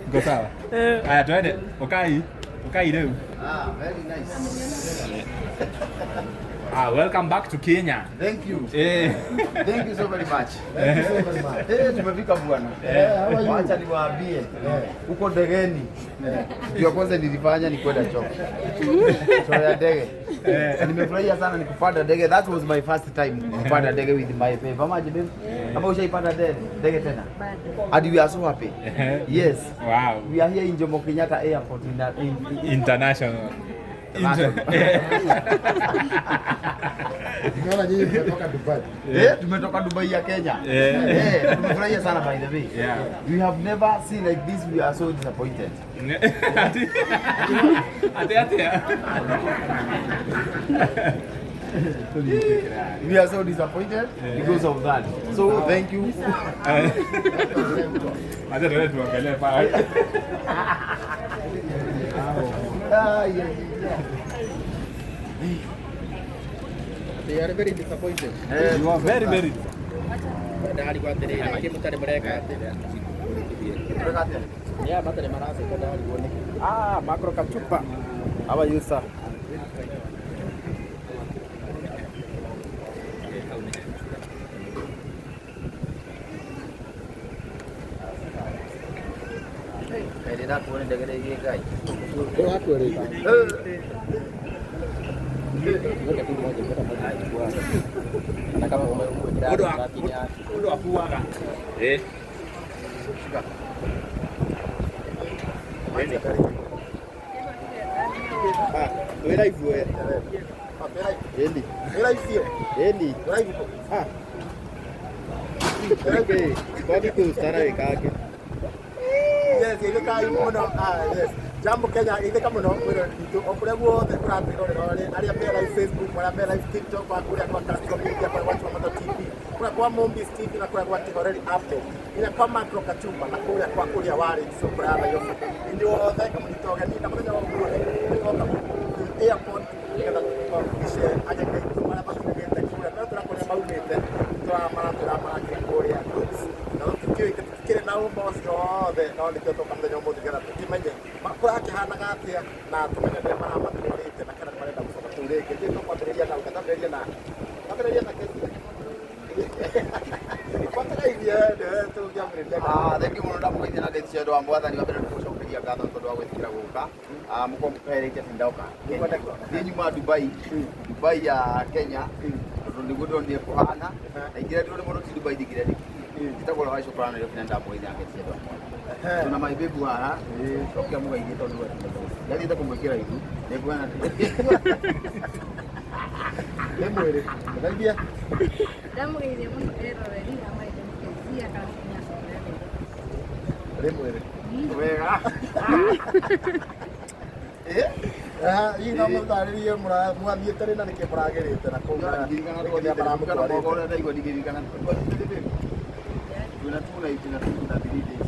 Ngo sawa. Aya twende. Ukai. Ukai rĩu. Ah, very nice. Ah, welcome back to Kenya. Thank you. Eh. Thank you so very much. Eh, tumefika bwana. Wacha niwaambie. Huko ndegeni. Kitu ya kwanza nilifanya ni kwenda choo. Choo ya ndege. Na nimefurahia sana nikupanda ndege. That was my first time kupanda ndege with my babe. Ama je babe? Ama ushaipanda ndege ndege tena? And we are so happy. Yes. Wow. We are here in Jomo Kenyatta Airport in International. Tumeona nyinyi mmetoka Dubai. Eh, tumetoka Dubai ya Kenya. Eh. Eh, tumefurahia sana by the way. Yeah. We have never seen like this. We are so disappointed. Ati ati ati. We are so disappointed because of that. So thank you. Acha tuende tuangalie pale. Ah, yeah, yeah. They are very disappointed. Eh, You are very very. Ndarigwo atĩrĩrĩ, nĩkĩ mũtarĩ mũreka atĩa? Tunataka Yeah, matarĩ maraceka ndarigwo nĩkĩ. Ah, Macro Kachupa. How are you, sir? Kaĩ ndakuona ndege rĩngĩ Ngai. Na kama umewekea Mũndũ mũndũ akuaga. Eh. Twĩ live we. Ĩni. Ĩni. Ah. Okay. Kwani kustara wĩkange. Yes, ithĩkai mũno. Ah, yes. Jambo Kenya, ithĩka mũno mwĩrore witũ o kũrĩa guothe ũratwĩrorera rĩ, arĩa me live Facebook, arĩa me live TikTok, wa kũrĩa kwa Castro Media, kũrĩa kwa Chumamoto TV, kũrĩa kwa Mombis TV na kũrĩa kwa Kihoreri Update, nginya kwa Macro Kachumba na kũrĩa kwa ũrĩa warĩ kũrĩa ya Nairobi. Inyuothe ngamũnyita ũgeni na mũthenya wa ũmũthĩ nĩtwoka airport nĩgetha tũkarudishe ageni aitũ arĩa makiumĩte kũrĩa, no tũrakũrĩa maumĩte, tũramaratũramarakĩra kũrĩa groups na tũtikĩũĩ tũtikĩrĩ na ũma ũcio wothe no nĩkĩo tũka mũthenya ũmũthĩ nĩgetha tũkĩmenye kũrakĩhanaga atĩa na tũmenye nĩa maramatwarĩte na kana nĩmarenda gũcoka kũu rĩngĩ. Ithuĩ tũkwambĩrĩria na ũkatambĩrĩria na twambĩrĩria na Kezia. Kwatũgeithie nĩwe tũngĩambĩrĩria na Ah, thank you mũno ndamũgeithia na ndeto cia andũ a mwathani wa mbere nĩkũgũcokeria ngatho nĩ tondũ wa gwĩtĩkĩra gũka. Ah, mũkorwo mũkeherete atĩ ndoka. Niĩ nyuma Dubai, Dubai ya Kenya, tondũ nĩguo ndonire kũhana. Na ingĩra ndĩrone mũno ti Dubai ndingĩra ndĩkirie. Njĩtagwo Lawai Shukran Nairobi na ndamũgeithia na ndeto cia andũ a mwathani. Tuna my babe haha, cokia mũgeithie tondũ nĩwe ndathiĩte kũmwĩkĩra ihu, nĩnguona nĩ mwĩrĩ. Mũgeithie. Ndamũgeithia mũno eroreri a maithe Kezia kana Kenya Nairobi. Rĩ mwĩrĩ. wega. Eh? Ah, hihi no mũtarĩrie mwathiĩte rĩ na nĩkĩ mũragĩrĩte na kũu na Ndirikana nĩkĩ nĩa maramũtwarĩte? ũrĩa ndaigua ndingĩririkana. Twĩna two nights na 2 na 3 days.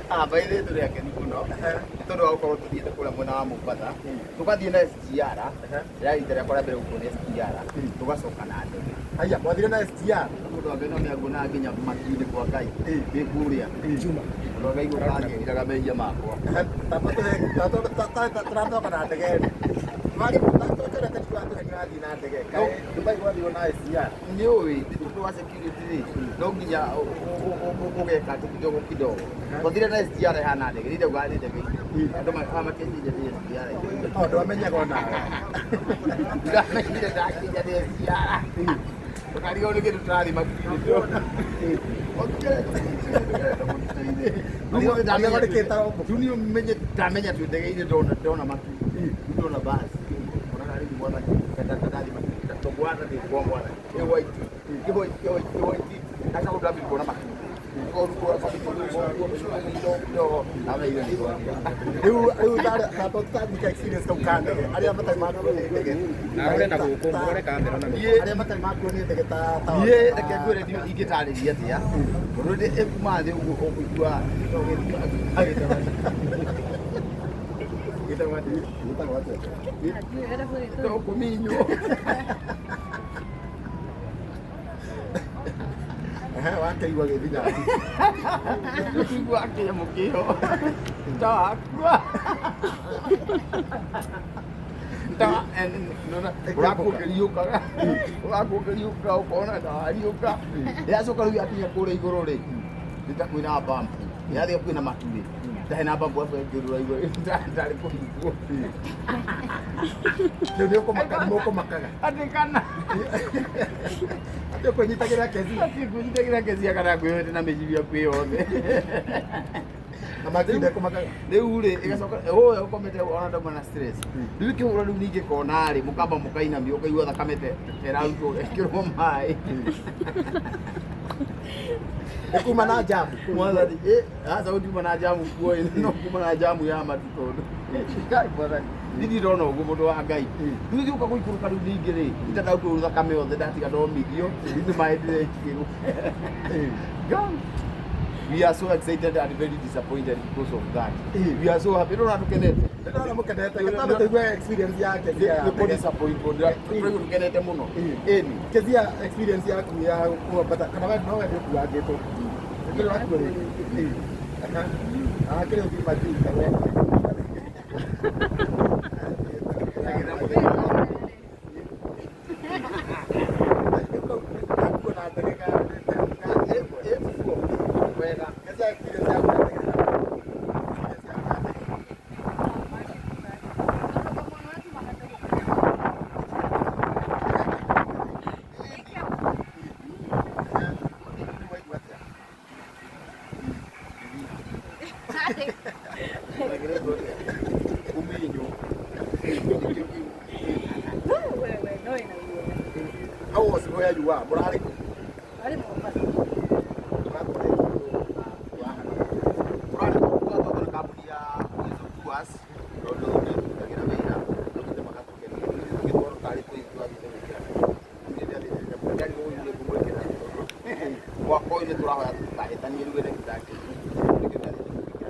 Ah, by the way tũrĩ akenu mũno nĩ tondũ wa gũkorwo tũthiĩte kũrĩa mwena wa Mombatha tũgathiĩ na SGR rĩarĩ rita rĩakwa rĩa mbere gũkorwo na SGR tũgacoka na ndege. Haya, mwathire na SGR? Mũndũ wa Ngai no nĩanguonaga nginya matu-inĩ kwa Ngai ndĩ kũrĩa mũndũ wa Ngai gũka angĩriraga mehia makwa. Tũrathoka na ndege rĩ. Twatũrete wathiĩ na ndege. Kaĩ Dubai gwathiwo na SGR? Nĩ ũĩ tondũ wa security rĩ no nginya ũgeka atĩ kidogo kidogo twathire na SGR ĩhana ndege rĩ ndauga nĩ ndege andũ matiakinyire nĩ SGR. O ndwamenyaga onawe. Ndamenyire ndakinya nĩ SGR ũkarigwo nĩ kĩndũ tũrathiĩ Ndamenya nĩ kĩĩ tarombo. Rĩu niĩ menye ndamenya twĩ ndege-inĩ ndona ndona matu ndona basi onaga rĩu mwathani ndathiĩ matu tondũ wathiĩ kwa mwathani kĩ white kĩ white kĩ white kĩ white ndacoka ndambia kuona matu. Rĩu rĩu tũtathika experience kau ka ndege. Arĩa matarĩ makuo nĩ ndege. Na ũrore na gũkũ, mũrore kamera na gũkũ. Arĩa matarĩ makuo nĩ ndege ta ta Niĩ reke ngwĩre ingĩtarĩria atĩa tondũ ĩkuma thĩ ũguo ũkũigua. Gĩtagwo atĩa? Gĩtagwo atĩa? Ndiũĩ ũrĩa bũrũri. Ũkũminywo. Ehe, wa Akĩigua gĩthinya. Nĩkũigua akĩamũkĩro tawakua ũrakuũkĩriũkaga ũrakuũkĩriũkaga ũkona tawariũka yacoka rĩu yakinya kũrĩa igũrũ rĩ nĩta kwĩna bampu yathiĩ kwĩna matu rĩ ndarĩ na bampu acio ĩngĩrũra igũrũ ndarĩ kũhingwo. Rĩu nĩ ũkũmaka nĩ mũkũmakaga. Atĩ kana Atĩ ũkwĩnyitagĩrĩra Kezi. Atĩ ngwĩnyitagĩrĩra Kezia kana ngwĩyoete na mĩcibi yaku yothe. Na Maxi ndekũmakaga. Rĩu rĩ ĩgacoka ũyũ ũkomete ona ndauma na stress rĩu ĩkĩhũra rĩu ningĩ kona rĩ mũkamba mũkainamio ũkaigua thakame ĩrarutwo ĩkĩrwo maĩ. Nĩ kuma na jamu. Mwathani ĩ aca gũtiuma na jamu kuo ĩ no kuma na jamu ya matu tondũ Ngai mwathani ndirĩ ndona ũguo mũndũ wa Ngai. Rĩu ĩgĩũka gũikũrũka rĩu ningĩ rĩ itandautwo thakame yothe ndatiga ndomithio nĩ maĩ ndĩrekĩrwo. Ngai. We are so excited and very disappointed because of that. We are so happy. Ndona tukenete. Ndĩrona mũkenete. Gĩtambe tũigue experience ya Kezia ya Nĩ kũ disappointwo. Tũraigua tukenete mũno. Ĩni. Kezia experience yaku ya kuambata kana we no wende ũkuangĩtwo. Ndĩrĩ wakuo rĩngĩ. Ah, kĩrĩ ũthiĩ majuu kana Wega. Kezia experience yaku ya ndege. Experience yaku ya ndege. Waigua atĩa? Uminyo. Wewe no ina guoya. How was where you are? Mũrarĩ kũ? Arĩ Mombasa. Tũrarĩ tũratwarwo nĩ kambuni ya Uwezo Tours tondũ nĩ ĩtũrutagĩra wĩra tũkĩte magatũkenia. Tũgĩtwarwo tarĩ twathiĩte gwĩkĩra. Ndarigwo ũyũ ngũmwĩkĩra tondũ mwaka ũyũ nĩ tũrahoya tũtikahĩtanie rĩu ene kĩtaki. Nĩkĩo ndathiĩte gwĩkĩra.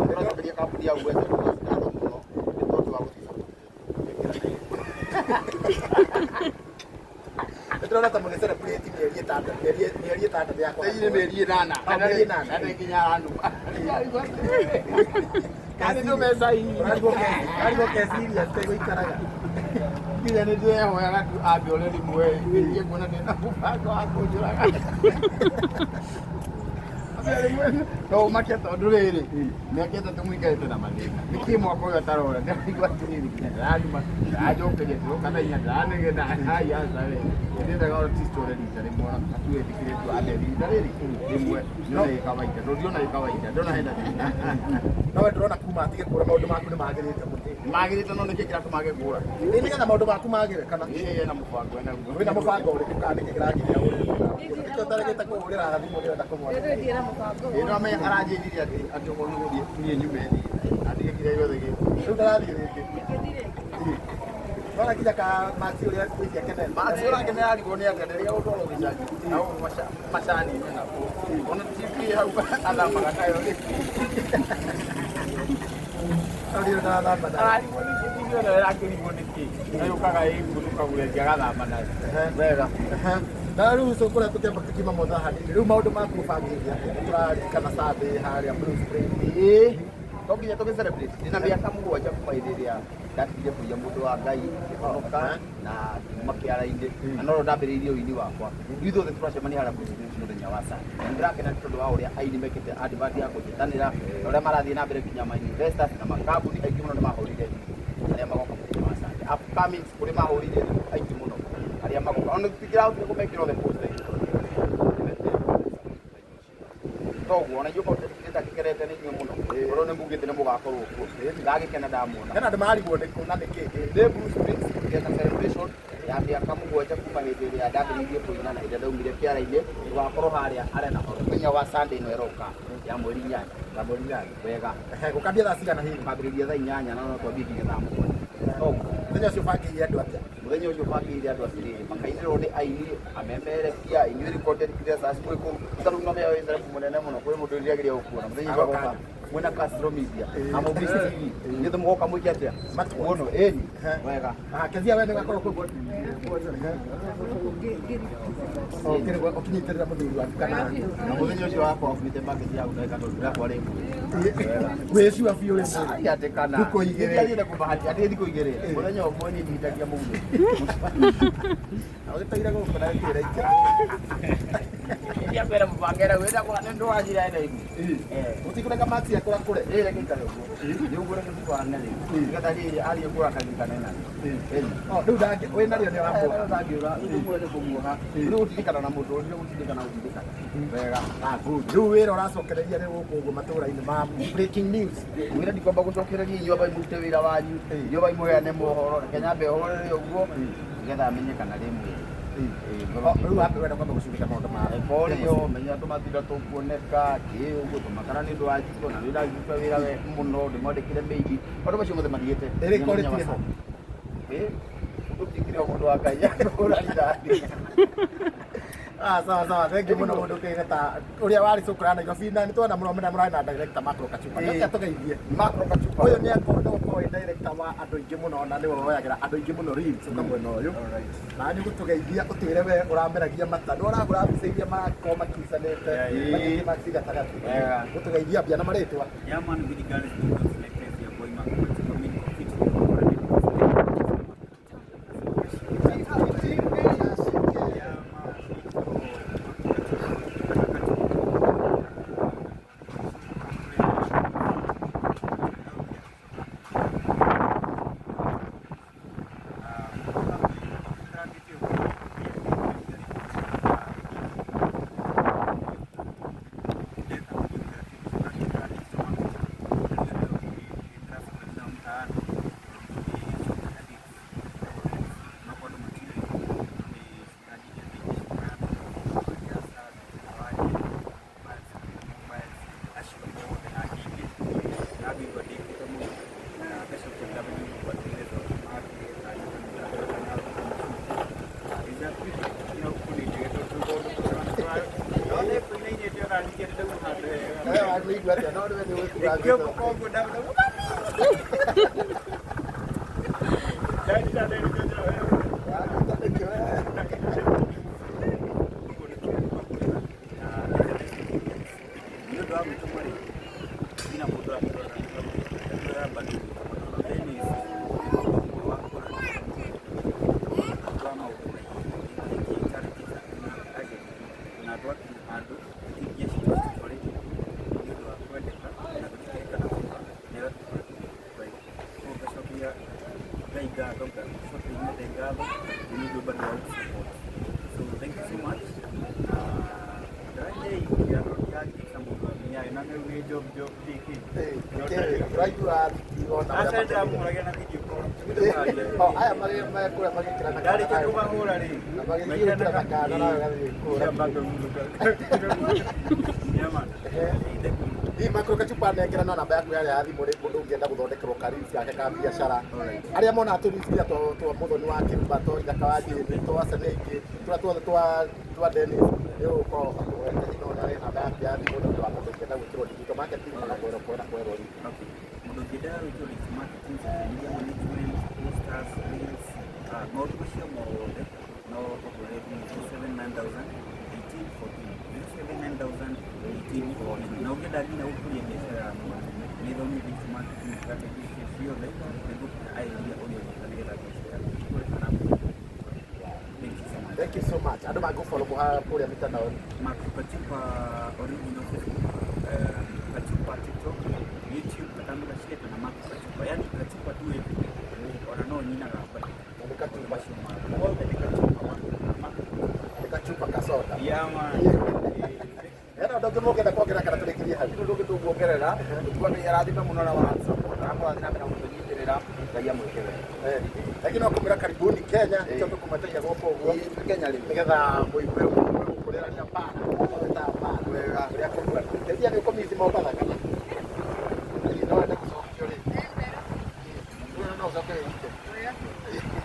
Tũracokeria kambuni ya Uwezo Tours ngatho mũno nĩ tondũ wa gũtũ Ndĩrona ta mũgĩ celebrate mĩeri ĩtandatũ mĩeri ĩtandatũ ya Thĩinĩ mĩeri ĩnana. Oh, mĩeri ĩnana. Na nginya aranuma. Kana nĩ mbeca Arigwo ke serious tegũikaraga. Nginya nĩ ndĩrehoyaga tu ambe ũrĩa rĩmwe nginya kuona ndĩna mũbango wa kũnjũraga. No ũmake tondũ rĩrĩ mĩaka ĩtatũ mũikarĩte na mathĩna nĩkĩ mwaka ũyũ atarora ndĩraigua atĩrĩrĩ nginya ndĩranuma ndĩranjokeria ndĩroka thaa inya ndĩranegena ai aca we ndĩrendaga ona ti story rita rĩmwe ona atuĩtĩkĩre tu ambe rita rĩrĩ rĩmwe ndĩrona ĩ kawaida tondũ ndiona ĩ kawaida ndĩrona hena thĩna. No we ndĩrona kuma atige kũra maũndũ maku nĩ magĩrĩte mũno. Magĩrĩte no nĩkĩ kĩratũma age kũra? Ĩ nĩgetha maũndũ maku magĩre kana Ĩ ena mũbango enaguo. Wĩna mũbango ũrĩkũ kana nĩkĩ kĩragiria ũre? Nĩkĩo ũtaregete kũhũrĩra thimũ ndĩrenda kũmwona. Rĩrĩ ndiĩra mũbango. Ĩ no ame aranjĩrire atĩ atĩ okorwo nĩ gũthiĩ niĩ nyume thiĩ atige kĩrĩa gĩothe gĩ Rĩu ndarathiĩ rĩngĩ. Ingĩthiĩ rĩngĩ. Nona nginya ka Maxi ũrĩa ngwĩciria akenete. Maxi ũrakenera arigwo nĩ atĩa rĩrĩa gũtwarwo gĩcagi na macani-inĩ nakuo ona TV hau athamaga nayo rĩ. No ndirĩ ndarathamba nayo. Ararigwo nĩ kĩ TV ona ĩrakĩrigwo nĩ kĩ na yũkaga ĩ kũgũra ĩngĩ agathamba nayo wega. Na rĩu ũcio kũrĩa tũkĩamba tũkiuma motha hanini rĩu maũndũ maku ũbangĩte atĩa? Nĩ tũraririkana Sunday harĩa Blue Spring. Ĩĩ to nginya tũgĩ celebrate ndĩna mĩaka mũgwanja kuma hĩndĩ ĩrĩa ndatigire kũiya mũndũ wa Ngai ngĩhonoka na ngiuma kĩara-inĩ na no ndambĩrĩirie ũini wakwa. Rĩu ithuothe tũracemania harĩa Blue Springs mũthenya wa Sunday na nĩndĩrakena nĩ tondũ wa ũrĩa aini mekĩte advert ya kũnyitanĩra na ũrĩa marathiĩ na mbere nginya ma investors na makambuni aingĩ mũno nĩ mahũrire thimũ arĩa magoka mũthenya wa Sunday. Upcomings kũrĩ mahũrire thimũ aingĩ mũno arĩa magoka ona tũtingĩrahotire kũmekĩra othe poster toguo ona ithuĩ korwo ndagĩkenete nĩ inyuĩ mũno tondũ nĩ mugĩte nĩ mũgakorwo kuo ndagĩkena ndamuona. Hena andũ mararigwo nĩ kũ na nĩ kĩ. Nĩ Blue Springs tũgeka celebration ya mĩaka mũgwanja kuma hĩndĩ ĩrĩa ndambĩrĩirie kũina na hĩndĩ ĩrĩa ndaumire kĩara-inĩ tũgakorwo harĩa Arena Hall mũthenya wa Sunday ĩno ĩroka ya mweri inyanya. Ya mweri inyanya. Wega. Gũkambia thaa cigana hihi? Kwambĩrĩria thaa inyanya na no twambie nginya thaa mũgwanja. Toguo. Mũthenya ũcio ũbangĩire andũ atĩa? Mũthenya ũcio ũbangĩire andũ atĩrĩrĩ makainĩrwo nĩ aini amemerekia inyuĩ recorded creators mwĩ kũu tarĩu no wĩ celeb mũnene mũno kwĩ mũndũ ũrĩagĩria gũkuona mũthenya ũcio agoka Mwena Castro Media na Mobis TV nĩ mũgoka mwĩke atĩa muono ĩni wega. Kezia we nĩ gakorwo kũu ũkĩnyitĩrĩra mũthuri waku kana na mũthenya ũcio wakwa wakuĩte market ya gũtheka tondũ yakwa rĩ wĩcua biũ rĩ mwĩrĩ. atĩ kana Thikũ igĩrĩ. Ndiathiĩte kũbahatia atĩ thikũ igĩrĩ mũthenya ũmwe niĩ ndihitagia mũguĩ. Na ũgĩteire gũkũ na gĩkĩra ikĩra. Ndiakwĩra mũbangere wĩra kwa nĩ ndwajira ena igu. Ũtikũreka maxi akũra kũre. Ĩĩ reke ikare ũguo. Nĩ ũguo reke tũtwarane rĩu. Nĩgetha rĩrĩ athiĩ kũra kanyitane narĩo. Oh, rĩu ndangĩ wĩnarĩo nĩ ũramuoha. Ndangĩũra rĩu nĩ kũmuoha. Rĩu gũtindĩkana na mũtũrĩre gũtindĩkana gũtindĩkana. Wega. Ah, good. Rĩu wĩra ũracokereria rĩu gũkũ ũguo matũũra-inĩ ma breaking news. Wĩra ndikwamba gũcokereria inyuĩ ambai mũrute wĩra wanyu. Inyuĩ ambai mũheane mohoro. Reke nyambe horere ũguo nĩgetha amenye kana rĩ mwĩrĩ. Oh, rĩu wambe wenda kwamba gũcurĩka maũndũ ma Borio menya tũmatinda tũkuoneka kĩ ũguo tũmakara nĩ ũndũ wa jiko na nĩ ndaruta wĩra we mũno ndĩmwandĩkĩre mĩigi maũndũ macio mothe mathiĩte. Ĩrĩko rĩtirĩ ho. Gũtikire mũndũ wa Ngai akũhũra rithathi. Ah, sawa sawa. Thank you mũno mũndũ ũkĩire ta ũrĩa warĩ cukura Nairobi na nĩ tuona mũno mena mũrarĩ na director Macro Kachupa. Ĩĩ. Nĩkĩo tũgeithie. Macro Kachupa. Ũyũ nĩ akorwo no ũkorwo wĩ director wa andũ aingĩ mũno na nĩwe woyagĩra andũ aingĩ mũno reels ũka mwena ũyũ. Na nĩ gũtũgeithia ũtwĩre we ũrameragia mata. Nĩ ũragũra mbica iria marakorwo makicanĩte. Ĩĩ. Maxi gatagatĩ. Wega. Gũtũgeithia mbia na marĩtwa. Yeah, man, with the girls, don't selected your boy Mark Kachupa, mean fit. Wewe wakuigua atĩa? No nĩwe nĩ ũgũkua Nĩ ũndũ wa gwĩtũma rĩ, nginya mũndũ akĩrora bado Dennis ũmwe wa wa maũndũ maingĩ charity na twakinya handũ tũkĩingia citu tũtwarĩte nĩ ũndũ wa kwendeka na gũtikĩrĩka na gũka na ĩgatũkora tũgĩkora ngacokia Ngai ngatho ngacokia Ngai ngatho nĩ ũndũ bado wa gũsupport. So thank you so much. Tũraigua ona Oh, aya marĩ mekũrĩa magĩkĩra na Ndarĩkia kũmahũra rĩ Na magĩkĩra na kana nawe gathiĩ kũra. Hihi Macro Kachupa nengera na namba yaku yarĩa ya thimũ rĩ mũndũ ũngĩenda gũthondekerwo ka reels gake ka biacara arĩa monaga tũ reels iria twa mũthoni wa kĩrumba twa ithaka wa njĩndĩ twa cenengi tũrĩa tuothe twa Dennis nĩ ũgũkorwo ũkĩmũhe ĩno nĩ namba yaku ya thimũ nĩ ũndũ wa mũndũ ũngĩenda gwĩkĩrwo digital marketing kana kwĩrwo kwenda kwerwo rĩ. Mũndũ ũngĩenda gwĩkĩrwo digital marketing, social media management, posters, reels, maũndũ macio mothe no ũhũre thimũ 079 1814 079 1814 na ũngĩenda nginya gũkũria biacara yaku nĩ thomithia digital marketing strategy icio ciothe nĩngũkũhe idea ũrĩa ũngĩka nĩgetha biacara yaku ĩkũre kana Thank you so much. Thank you so much. Andũ mangĩgũfollow kũrĩa mĩtandao-inĩ. Macro Kachupa original Facebook, Kachupa TikTok, YouTube, Katambi Kashike na Macro Kachupa. Yani Kachupa tu everything. Ona no nyina gamba. Na nĩ Kachupa. Wothe nĩ Kachupa. Macro. Nĩ Kachupa kasoda. Yeah, man. Hena ũndũ ũngĩ mũngĩenda kuongerera kana tũrĩkĩrie hau? Kĩndũ ndũngĩ tũkuongerera tuga Ngai arathime mũno na wa aramũrathime na mbere na gũtũnyitĩrĩra Ngai amwĩke wega. Lakini no kũmwĩra karibuni Kenya Ĩĩ. nĩkĩo tũkũmwetagia gũkũ ũguo Ĩĩ, twĩ Kenya rĩu. nĩgetha mũigue kũrĩrania mbara wĩtaga mbara Wega. ũrĩa kũruana Kezia nĩ ũkũmithi Mombatha kana Ĩĩ, no wende gũcokio rĩ Rĩu no ũcoke wĩ wike.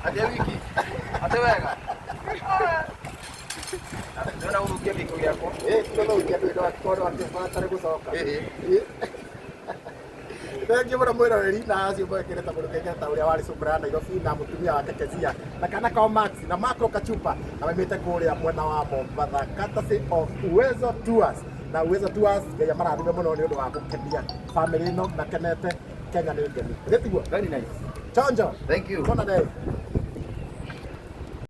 Atĩ wiki atĩ wega ndĩrona gũthũkia gĩko gĩakwa. Ĩĩ, tiga thũkia ndũĩ ndwakorwo akĩbatara gũcoka. Ĩĩ. Ĩĩ. Thengiũ mũno mwĩroreri na acio mwekĩrĩte mũndũ kengeta ũrĩa warĩ cukuru ya Nairobi na mũtumia wake Kezia na kana kao Max na Macro Kachupa na maimĩte kũrĩa mwena wa Mombatha courtesy of Uwezo Tours na Uwezo Tours Ngai amarathime mũno nĩ ũndũ wa gũkenia family ĩno makenete. Kenya nĩ ngeni. Gĩtiguo Very nice. chonjo. Thank you. Tuonane.